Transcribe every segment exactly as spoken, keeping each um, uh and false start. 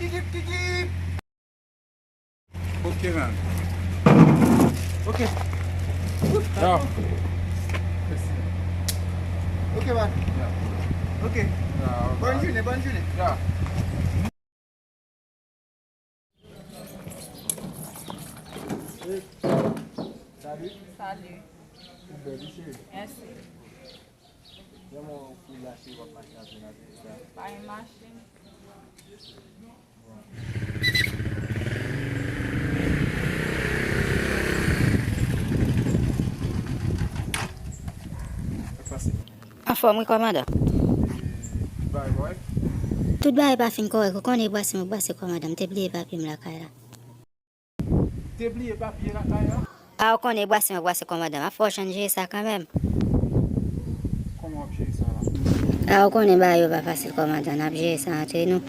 Ok, man. Ok. Yo. Ok, man. Ok. Bòn jounen, bòn jounen. Salut. Salut. Ou bèl wi, cheri. Mèsi. Kòman ou lache w ap mache avè l avè sa? Pa gen machin. Anfòm wi, kòmandan. Tout bagay pa fin kòrèk. Ou konnen bwase mwen bwase kòmandan. M te bliye papye m lakay la. Te bliye papye lakay la? A, ou konnen bwase mwen bwase kòmandan. M ap fè w chanje sa kanmenm. Kòman w ap jere sa la? A, ou konnen bagay yo pa fasil kòmandan. N ap jere sa antre nou.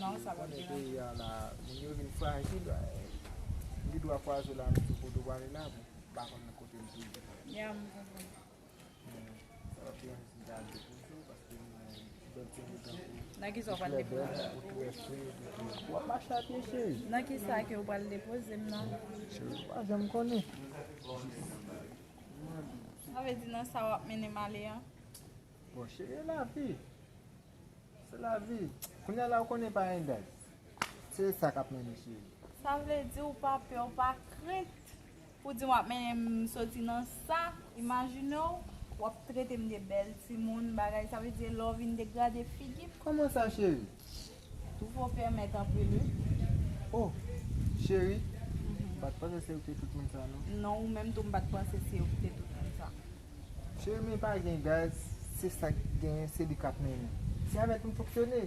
Non, sa pa konnen peyi a la, moun yo vin frajil, li dwa kwaze la, nou sou kote w ale la, bon, m pa konn kote m touye. Ya, m konprann. Nan kisa w pral depoze? W ap mache a pye, cheri. Nan kisa ke w pral depoze m nan? Cheri, ou pa janm konnen. Sa vle di nan sa w ap mennen m ale an? Bon, cheri, e lavi. Se lavi. Kounye a la, ou konnen pa gen dèt. Se sa k ap mennen, cheri. Sa vle di ou pa pè, ou pa krent pou di w ap mennen m soti nan sa. Imajine w, w ap trete m de bèl timoun, bagay. Sa vle di lè w vin degrade figi m. Kòman sa, cheri? Tou fò pèmèt anpil, wi. Oh, cheri, m pa t panse se ou ki te tout moun sa, non. Non, ou menm tou, m pa t panse se ou ki te tout moun sa. Cheri, men pa gen gaz, se sa k genyen, se li k ap mennen. Se avè l pou m fonksyone.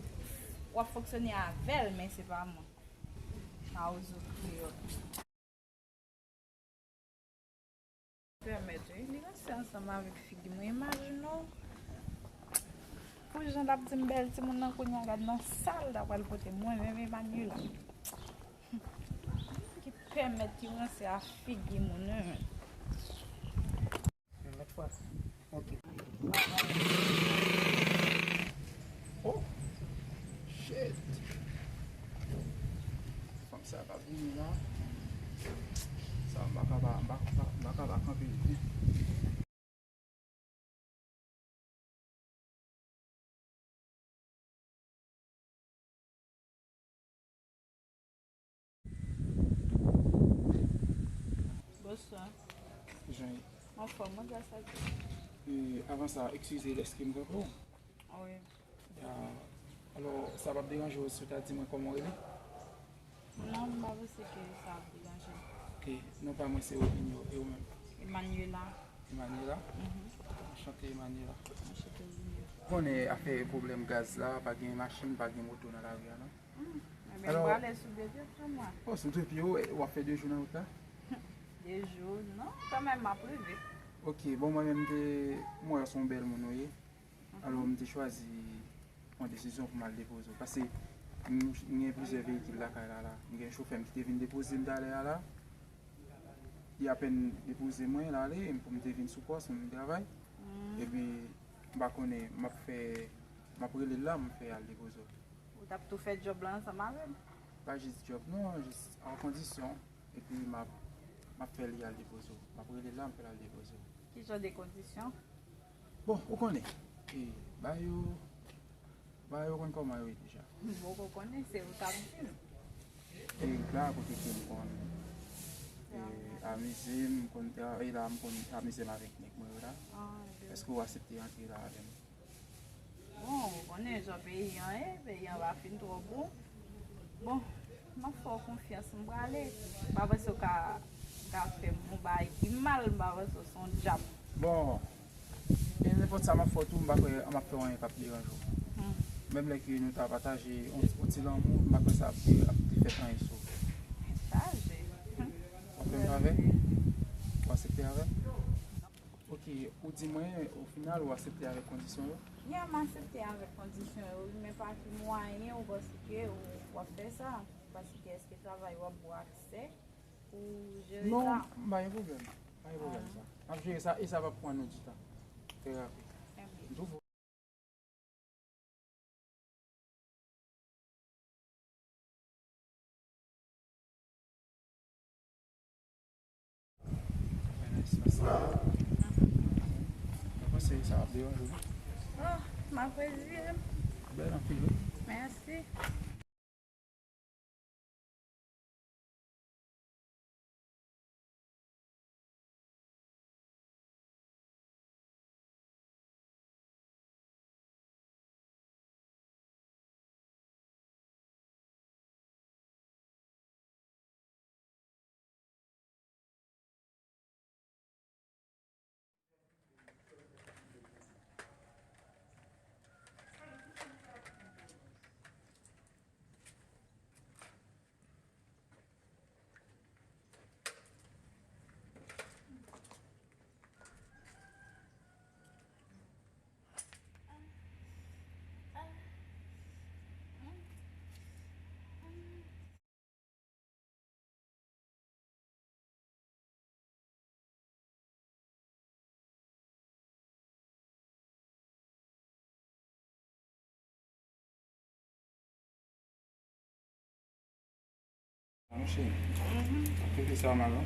W ap fonksyone avè l, men se pa mwen. Mawozo kreyòl. Pèmèt, wi, li ranse ansanm avèk figi mwen. Imajine w, pou jan l ap di m bèl timoun nan, kounye a gad nan sa l ta pral pote mwen menm Emmanuela. Ki pèmèt, ki ranse a figi moun, wi, men. Mèt fwa. Ok. Oh! Shit! Fanm sa k ap vini la. Sa, m pa ka pa, m pa, m pa, m pa ka pa kanpe li. Bonswa. Jan ye? Anfòm, mwen gras a Dye. E, avan sa, eskize, èske m kanpe w? Wi. Ya, alò, sa p ap deranje w si w ta di mwen kòman w rele? Non, m pa panse ke sa ap deranje. Ok, non pa mwen se Robinho, e ou menm? Emmanuela. Emmanuela? Mhm. Anchante, Emmanuela. Anchante, Emmanuela. Ou konnen afè pwoblèm gaz la, pa gen machin, pa gen moto nan lari a, non? Hmm. Ebyen, m prale sou de pye pou mwen. Oh, sou de pye w, w ap fè de jou nan wout la? De jou, non, kanmenm, m ap rive. Ok, bon, mwen menm, m te, m wè w se yon bèl moun ou ye. Alò, m te chwazi pran desizyon pou m al depoze w. Paske m, m gen plizyè veyikil lakay la, la. M gen chofè m ki te vin depoze m talè a la. Li apèn depoze mwen, l ale, pou m te vin sou pòs, pou m vin travay. Epi, m pa konnen, m ap fè, m ap rele l la, m fè al depoze w. Ou t ap tou fè djòb la ansanm avè m? Pa jis djòb, non, jis an kondisyon. Epi m ap, m ap fè li al depoze w. M ap rele l la, m fè l al depoze w. Ki jan de kondisyon? Bon, ou konnen. E, bagay yo, bagay yo konn kòman yo ye deja. M poko konnen, se ou k ap di m. E la, kote ke m konn, e, amize m, m konn, e la, m konn amize m avèk nèg mwen yo la. Èske w aksepte antre la avè m? Bon, ou konnen jan peyi an ye, peyi an pa fin twò bon. Bon, m ap fè w konfyans, m prale. M pa panse w ka, ka fè m yon bagay ki mal, m pa panse w se yon dyab. Bon, e nenpòt sa m ap fè w tou, m pa kwè m ap fè w anyen k ap deranje w. Hmm. Menm lè ke nou ta pataje yon, yon ti lanmou, m pa kwè sa ap, ap te fèt anyen sou w. Chaje. Hmm. W ap fè m favè? W aksepte avè m? E ou di mwen, o final, ou aksepte avèk kondisyon yo? Ya, m aksepte avèk kondisyon yo, wi, men pa ki mwayen ou panse ke w ap fè sa? Paske èske travay w ap ba w aksè pou jere sa? Non, m pa gen pwoblèm. Pa gen pwoblèm sa. M ap jere sa e sa p ap pran nou ditan. Trè rapid. M tou Mwen panse sa ap deranje w. Oh, m apresye. Bèl anpil, wi. Mèsi. Mwen cheri. Mhm. Ap fete sa mal, non?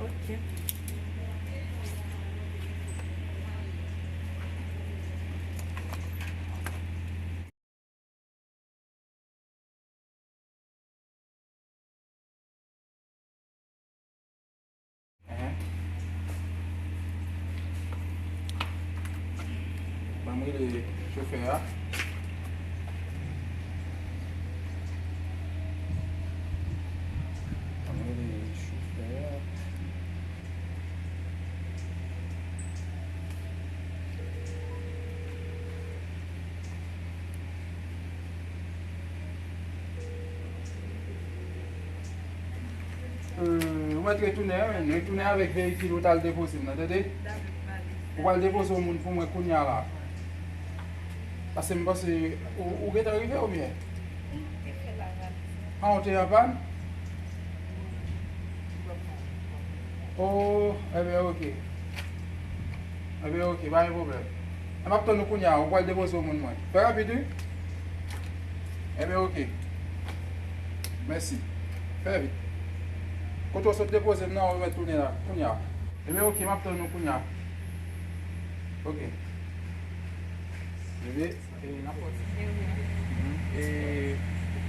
Ok. Ehe. Ban m rele chofè a. Ban m rele chofè a. Euh, ou mèt retounen, wi. Retounen avèk veyikil ou t al depoze m nan, tande? Ou pral depoze yon moun pou mwen kounye a la. Paske m panse ou, ou gentan rive oubyen? Ah, ou te an pàn? Oh, ebyen, ok. Ebyen, ok, pa gen pwoblèm. M ap tann ou kounye a, ou pral depoze yon moun mwen. Fè rapid, wi. Ebyen, ok. Mèsi. Fè vit. Kote w sot depoze m nan, ou mèt tounen la, kounye a. Ebyen, ok, m ap tann ou kounye a. Ok. Bebe. E, n ap pati. E,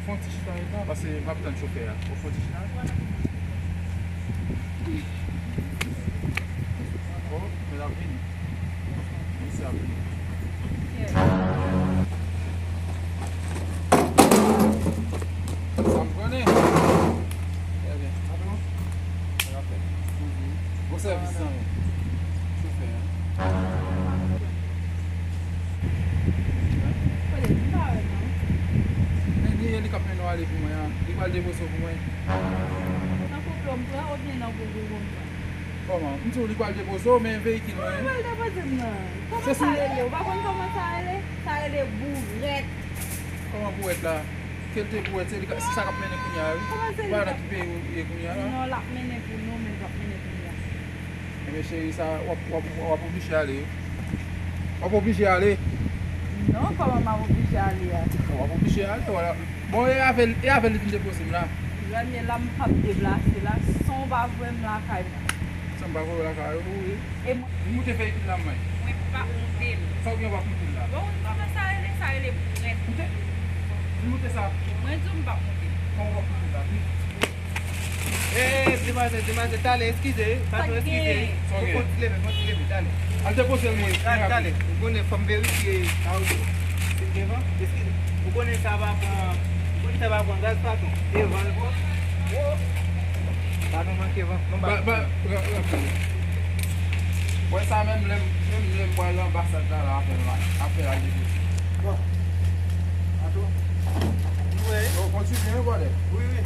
fè yon ti chita ret la, paske m ap tann chofè a. Ou fè yon ti chita ret la? Oh, men l ap vini. Mesye ap vini. Sa m konnen. Trè byen. Sa tou? Sa k ap fèt? Bon sèvis, zanmi. Chofè a. Kote? M pa wè non. Men li, li k ap mennen w ale pou mwen an. Li pral depoze w pou mwen. Nan konplo m pran oubyen nan konplo m pran? Kòman? M di w li pral depoze w, men veyikil mwen. Kòman pral depoze m nan? Kòman sa rele? Ou pa konn kòman sa rele? Sa rele bourèt. Kòman bourèt la? Ke l te bourèt, se li ka, se sa k ap mennen kounye a, wi. Kòman se li k ap? Ou pa nan ki peyi ou ye kounye a la? Non, l ap mennen pou nou, men l p ap mennen kounye a. Ebyen, cheri, sa, w ap, w ap, w ap oblije ale, wi. W ap oblije ale. Non, kòman m ap oblije ale a? W ap oblije ale, wala. Bon, e avè l, e avè l li vin depoze m la. Premye la, m p ap deplase la, san w pa voye m lakay mwen. San m pa voye w lakay ou, wi. E mwen. Moute veyikil la, mwen. Mwen p ap moute l. Sa w gen w ap moute l la? Bon, kòman sa rele? Sa rele bourèt. Moute. Moute sa. Mwen di w m p ap moute l. Kòman w ap moute l la? Eh, demwazèl, demwazèl, talè, eskize, patwon, eskize. Sa gen? Fon ti leve, fon ti leve, talè. Al depoze l, mwen. Talè, talè. Ou konnen, fò m verifye. Sa ou ye? Se devan? Eskize. Ou konnen sa pa pran, ou konnen sa pa pran gaz, patwon. Devan l pran. Oh. Patwon manke van. Non, ba, ba, ba, ba. Wè sa menm lè m, menm lè m pral anbasad la, la, apèl la, apèl la depoze. Bon. Patwon. Wi. Bon, kontinye, wi, brother. Wi, wi.